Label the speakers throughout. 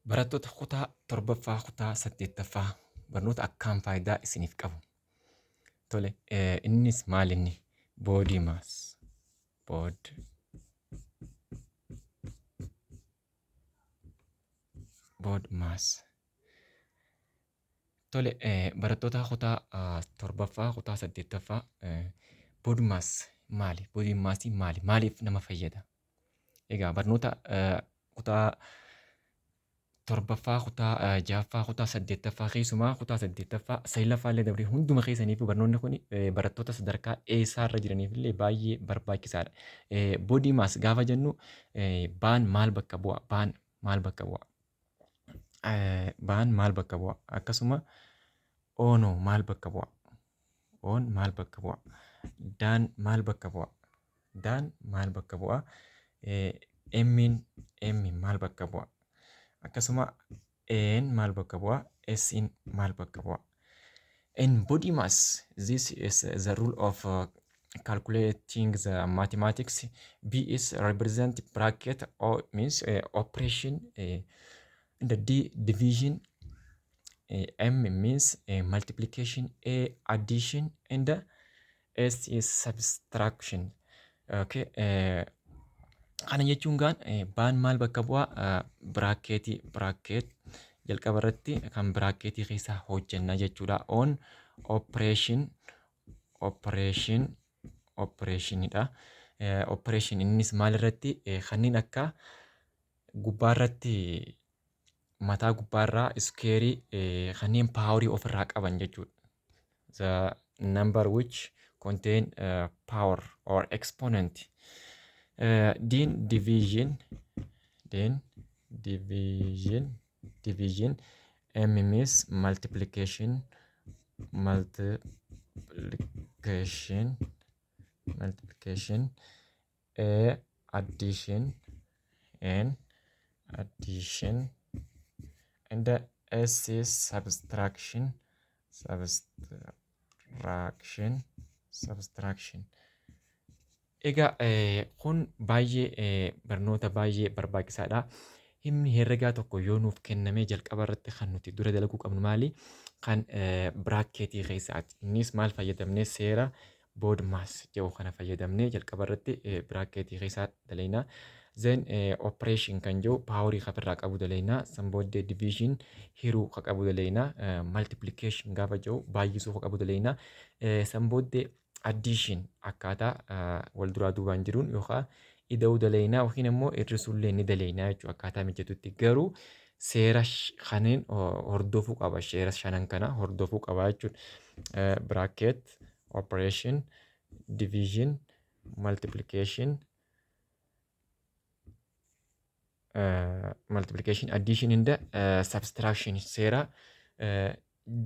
Speaker 1: Barattoota kutaa torbaffaa kutaa saddeettaffaa barnoota akkaan faayidaa isiniif qabu. Tole, innis maal inni? Body mass. Bod bod mass. Tole, barattoota kutaa torbaffaa kutaa saddeettaffaa, body mass maali? Body mass maali? Maaliif nama fayyada? Egaa barnoota kutaa torbaffaa, kutaa ja'affaa, kutaa saddeettaffaa, keessumaa kutaa saddeettaffaa, saglaffaa illee dabree hunduma keessaniif barnoonni kun barattoota sadarkaa eessaarra jiraniif illee baay'ee barbaachisaadha. Body mass gaafa jennu baan maal bakka bu'a? Baan maal bakka bu'a? Baan maal bakka bu'a? Akkasuma oonoo maal bakka bu'a? Oon maal bakka bu'a? Daan maal bakka bu'a? Daan maal bakka bu'a? Emmiin emmi maal bakka bu'a? Akkasuma Een maal bakka bu'a? S'n maal bakka bu'a? In body mass, this is the rule of calculating the mathematics. B is represent bracket, O means operation, and the D division, M means multiplication, A addition, and the S is subtraction. Okay. Kana jechuun gaan baan maal bakka bu'aa? Biraakeetii, bracket jalqaba irratti kan biraakeetii keessaa hojjenna jechuudha. On operation, operation, operationidha. Operation innis maal irratti? Kanneen akka gubbaa irratti mataa gubbaarraa iskeerii kanneen paaworii ofirraa qaban jechuudha. The number which contain power or exponent. Din division, din division, division, M means multiplication, multiplication, multiplication, A addition, N addition, and the S is subtraction, subtraction, subtraction. Egaa kun baay'ee barnoota baay'ee barbaachisaadha. Himni herregaa tokko yoo nuuf kennamee jalqaba irratti kan nuti dura dalaguu qabnu maali? Kan biraakeetii keessaati. Innis maal fayyadamnee? Seera BODMAS jedhu kana fayyadamnee jalqaba irratti biraakeetii keessaa dalaynaa. Then operation kan jedhu paaworii ofirraa qabu dalaynaa. San booddee division hiruu ka qabu dalaynaa. Multiplication gaafa jedhu baay'isuu ka qabu dalaynaa. San booddee addition akkaataa wal duraa duubaan jiruun yookaan ida'uu dalaynaa yookiin immoo hir'isuullee ni dalaynaa jechuudha akkaataa mijatutti. Garuu seera kanneen hordofuu qaba. Seera shanan kana hordofuu qaba jechuudha. Bracket, operation, division, multiplication, multiplication, addition and subtraction seera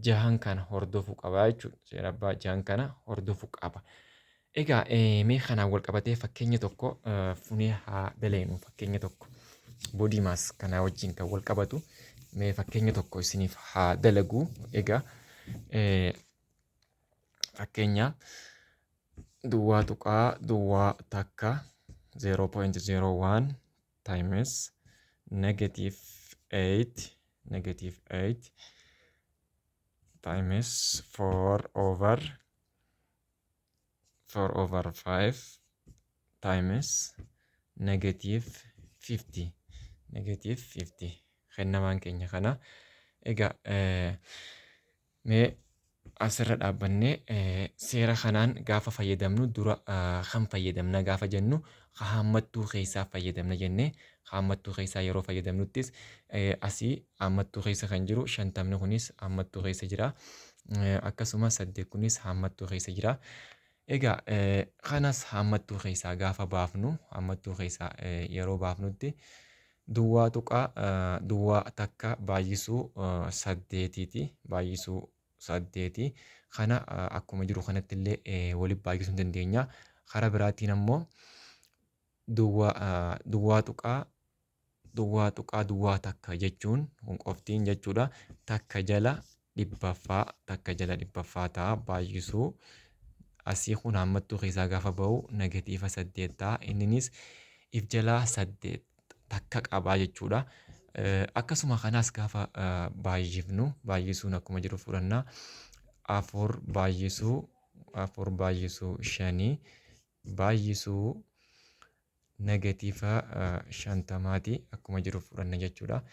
Speaker 1: jahan kana hordofuu qaba jechuudha. Seera abbaa jahan kana hordofuu qaba. Egaa mee kanaan wal qabatee fakkeenya tokko funee haa daleynu. Fakkeenya tokko body mass kanaa wajjin kan wal qabatu mee fakkeenya tokko isiniif haa dalagu. Egaa fakkeenya 0.01 0.01 times negative 8, negative 8 times 4 over 4 over 5 times negative 50, negative 50 kennamaan keenya kana. Egaa mee asirra dhaabbannee seera kanaan gaafa fayyadamnu dura kan fayyadamna gaafa jennu haammattuu keessaa fayyadamna jennee, haammattuu keessaa yeroo fayyadamnuttis asii haammattuu keessa kan jiru 50 kunis haammattuu keessa jira. Akkasuma 8 kunis haammattuu keessa jira. Egaa kanas haammattuu keessaa gaafa baafnu, haammattuu keessaa yeroo baafnutti 0.01 baay'isuu saddeetiiti, baay'isuu saddeeti kana akkuma jiru kanatti illee walitti baay'isuu ni dandeenya. Karaa biraatiin ammoo 0.001 jechuun kun qoftiin jechuudha takka jala dhibbaffaa, takka jala dhibbaffaa ta'a. Baay'isuu asii kun haammattuu keessaa gaafa ba'u negatiiva 8 ta'a. Inninis if jalaa 8 takka qabaa jechuudha. Akkasuma kanaas gaafa baay'ifnu, baay'isuun akkuma jiru fudhanna. 4 baay'isuu 4 baay'isuu 5 baay'isuu negatiiva 50ti akkuma jiru fudhanna jechuudha.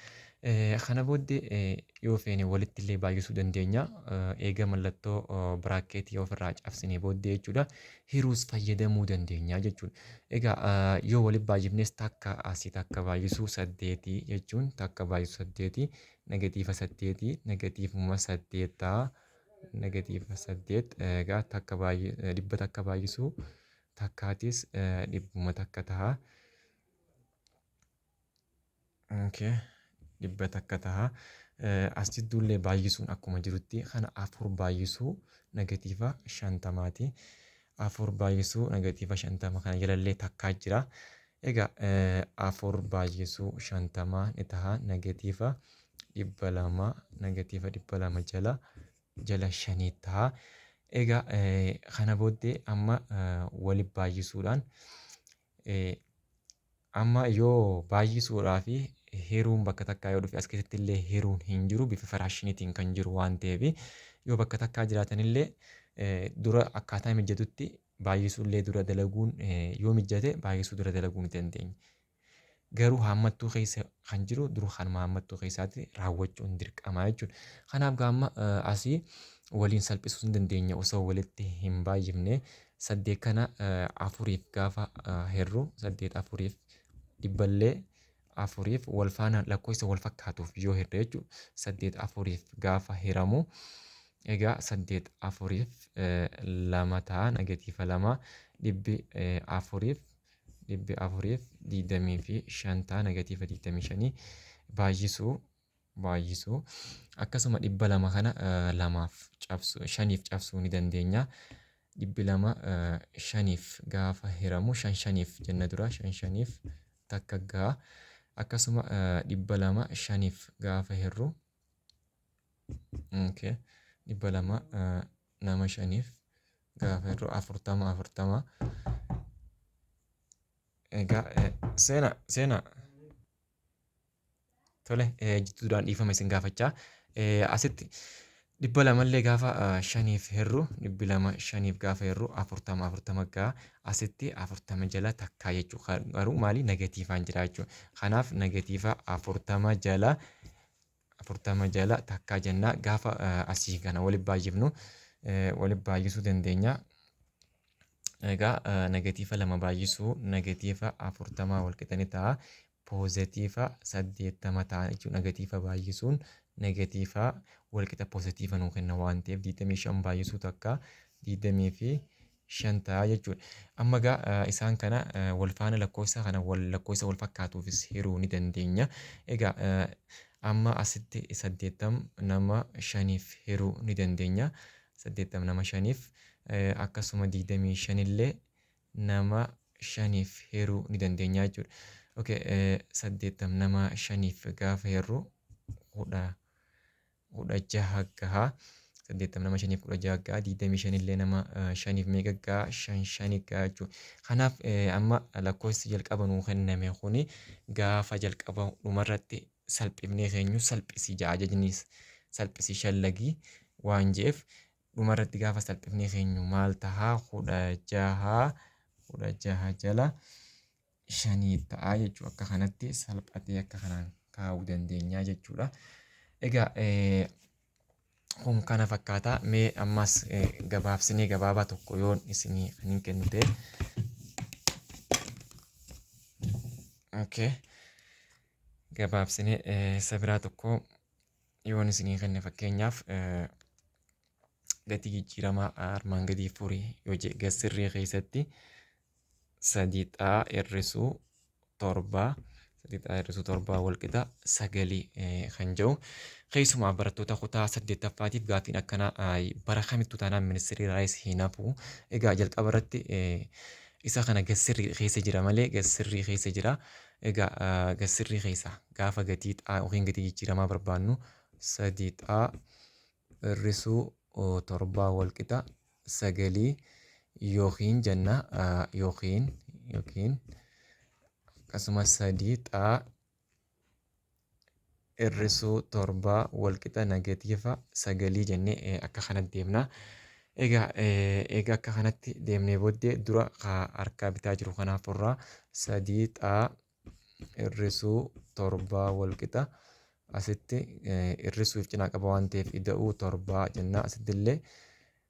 Speaker 1: Kana booddee yoo feene walitti illee baay'isuu dandeenya. Eega mallattoo biraakkeetii ofirraa cabsinee booddee jechuudha. Hiruus fayyadamuu dandeenya jechuudha. Egaa yoo walitti baay'ifnes takka asii takka baay'isuu saddeetii jechuun takka baay'isuu saddeetii negatiiva saddeetii negatiivuma saddeettaa negatiiva saddeet, egaa takka baay'ee dhibba takka baay'isuu takkaatis dhibbuma takka ta'a. Okay. 100 ta'a. As jidduullee baay'isuun akkuma jirutti kana 4 baay'isuu negatiiva 50ti. 4 baay'isuu negatiiva 50 kana jalallee takkaa jira. Egaa 4 baay'isuu 50 ni ta'a negatiiva 200, negatiiva 200 jala 5 ta'a. Egaa kana booddee amma wali baay'isuudhaan, amma yoo baay'isuudhaa fi hiruun bakka takkaa yoo dhufe, as keessatti illee hiruun hin jiru, bifa firaashiniitiin kan jiru waan ta'eef, yoo bakka takkaa jiraatanillee dura akkaataa mijatutti baay'isuullee dura dalaguun yoo mijate baay'isuu dura dalaguu ni dandeenya. Garuu haammattuu keessa kan jiru dura kanuma haammattuu keessaatti raawwachuun dirqama jechuudha. Kanaaf gaamma asii waliin salphisuu hin dandeenya osoo walitti hin baay'ifne. 8 kana 4f gaafa hirru, 8 4f, dhibballee 4f wal faana lakkoofsa wal fakkaatuuf yoo hirre jechuudha. 8 4f gaafa hiramu, egaa 8 4f 2 ta'a, negatiiva 2, dhibbi 4f 425 ta'a, negatiiva 25 baay'isuu akkasuma 200 kana lamaaf cabsu, shaniif cabsuu ni dandeenya. 200 shaniif gaafa hiramu, shan shaniif jenna dura, shan shaniif takka ga'a. Akkasuma 200 shaniif gaafa hirru, okay, 200 nama shaniif gaafa hirru 40 40. Egaa seena seena tole, jidduudhaan dhiifama isin gaafachaa. Asitti 200llee gaafa shaniif hirru, 200 shaniif gaafa hirru 40 40 ga'a. Asitti 40 jala takkaa jechuudha. Garuu maali, negatiivaan jira jechuudha. Kanaaf negatiiva 40 jala 40 jala takkaa jenna. Gaafa asii kana walitti baay'ifnu, walitti baay'isuu dandeenya. Egaa negatiiva 2 baay'isuu negatiiva 40 wal qixa ni ta'a. Poozitiiva 80 ta'a jechuudha. Negatiiva baay'isuun negatiiva wal qixa poozitiiva nuu kenna waan ta'eef, 25 baay'isuu takka 25 ta'a jechuudha. Amma egaa isaan kana wal faana lakkoofsa kana wal lakkoofsa wal fakkaatuufis hiruu ni dandeenya. Egaa amma asitti 80 nama shaniif hiruu ni dandeenya. 80 nama shaniif, akkasuma 25 illee nama shaniif hiruu ni dandeenya jechuudha. Okay, 80 nama shaniif gaafa hirru 16 gaha. 80 nama shaniif 16 gaha. 25 illee nama shaniif meeqa gaha? Shan shani gaha jechuudha. Kanaaf amma lakkoofsi jalqaba nuu kenname kuni gaafa jalqaba dhumarratti salphifnee keenyu, salphisii ja'a, ajajnis salphisii shallagii waan je'eef, dhumarratti gaafa salphifnee keenyu maal tahaa? 16, 16 jala shanii ta'a jechuudha. Akka kanatti salphatee akka kanaan kaa'uu dandeenya jechuudha. Egaa kun kana fakkaata. Mee ammas gabaabsinee gabaabaa tokko yoon isinii kan hin kennu ta'e. Okay. Gabaabsinee isa biraa tokko yoon isinii kenne, fakkeenyaaf gatii jijjiiramaa armaan gadii furii yoo jedhe, gassirrii keessatti 3 xaa hir'isuu 7, 3 xaa hir'isuu 7 walqixa sagalii kan jedhu, keessumaa barattoota kutaa saddeettaffaatiif gaaffiin akkanaa bara kamittuu taanaan ministeerri raayis hin hafu. Egaa jalqaba irratti isa kana gassirrii keessa jira malee, gassirrii keessa jira. Egaa gassirrii keessa gaafa gatii xaa yookiin gatii jijjiiramaa barbaannu, 3 xaa hir'isuu 7 walqixa sagalii yookiin jenna, yookiin akkasumas 3 xaa Hir'isuu 7 walqixa negatiiva 9 jennee akka kanatti deemna. Egaa egaa akka kanatti deemnee booddee dura harka bitaa jiru kanaaf furraa 3 xaa hir'isuu 7 walqixa asitti hir'isuuf cinaa qaba waan ta'eef ida'uu 7 jenna. Asitti illee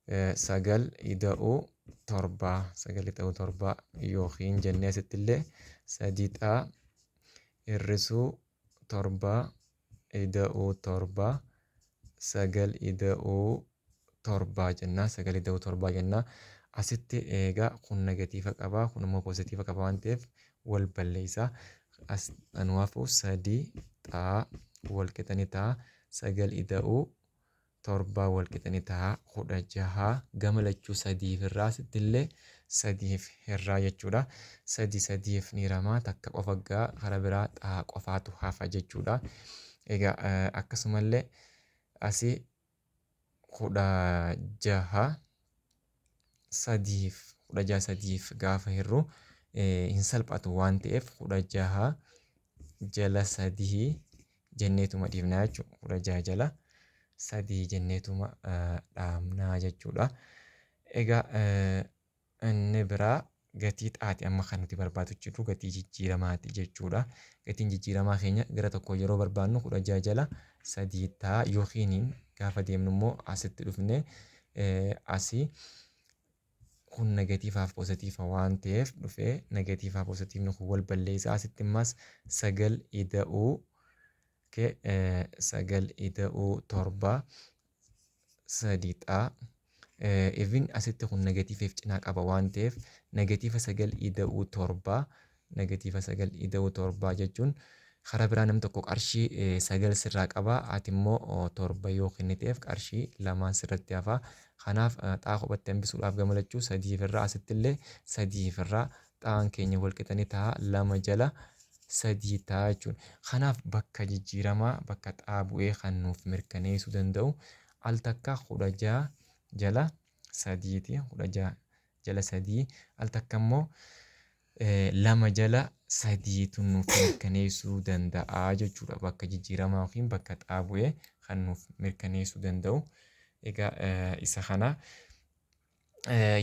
Speaker 1: 9 ida'uu 7, 9 ida'uu 7 yookiin jennee asitti illee 3 xaa hir'isuu 7 ida'uu 7, 9 ida'uu 7 jenna, 9 ida'uu 7 jenna. Asitti egaa kun negatiiva qaba, kun immoo poozitiiva qaba waan ta'eef wal balleessa. As anuwaafuu 3 xaa wal qixa ni ta'a, 9 ida'uu 7 wal qixa ni ta'a 16. Gama lachuu sadiif irraa, asitti illee sadiif irraa jechuudha. Sadi sadiif ni hiramaa, takka qofa gaa karaa biraa xaa qofaatu hafa jechuudha. Egaa akkasumallee asii 16 sadiif, 16 sadiif gaafa hirru hin salphatu waan ta'eef 16 jala 3 jenneetuma dhiifnaa jechuudha. 16 jala 3 jenneetuma dhaabnaa jechuudha. Egaa inni biraa gatii xaati amma kan nuti barbaadu jirru gatii jijjiiramaati jechuudha. Gatiin jijjiiramaa keenya gara tokko yeroo barbaannu 16 jala 3 ta'a, yookiin gaafa deemnu immoo asitti dhufne asii kun negatiivaaf poozitiiva waan ta'eef dhufee negatiivaaf poozitiivni kun wal balleessa. Asitti immas 9 ida'uu 9 ida'uu 7 3 xaa. Even asitti kun negatiivaaf cinaa qaba waan ta'eef negatiiva 9 ida'uu 7, negatiiva 9 ida'uu 7 jechuun karaa biraa namni tokko qarshii 9 sirraa qaba, ati immoo 7 yoo kenniteef qarshii 2 sirratti hafa. Kanaaf xaa kophatti hambisuudhaaf gama lachuu sadiif irraa, asitti illee sadiif irraa, xaan keenya wal qixa ni ta'a 2 jala 3 ta'a jechuudha. Kanaaf bakka jijjiiramaa bakka xaa bu'ee kan nuuf mirkaneessuu danda'u al takka 16 jala 3ti, 16 jala 3, al takka immoo 2 jala 3tu nuuf mirkaneessuu danda'a jechuudha. Bakka jijjiiramaa yookiin bakka xaa bu'ee kan nuuf mirkaneessuu danda'u. Egaa isa kana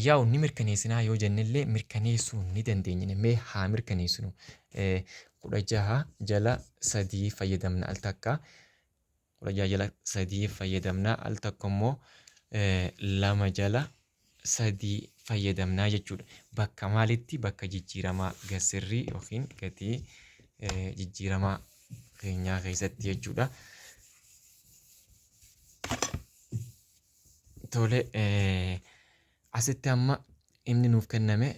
Speaker 1: yaa'u ni mirkaneessinaa yoo jennellee mirkaneessuu ni dandeenya. Mee haa mirkaneessinu. 16 jala 3 fayyadamna al takka. 16 jala 3 fayyadamna, al takka immoo 2 jala 3 fayyadamnaa jechuudha. Bakka maalitti? Bakka jijjiiramaa gasirrii yookiin gatii jijjiiramaa keenyaa keessatti jechuudha. Tole, asitti amma inni nuuf kenname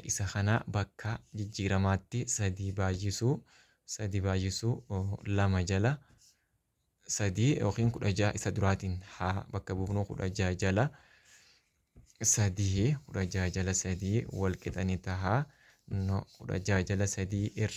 Speaker 1: isa kana bakka jijjiiramaatti 3 baay'isuu 3 baay'isuu 2 jala 3 yookiin 16 isa duraatiin haa bakka buufnu, 16 jala 3, 16 jala 3 wal qixa ni ta'a. No, 16 jala 3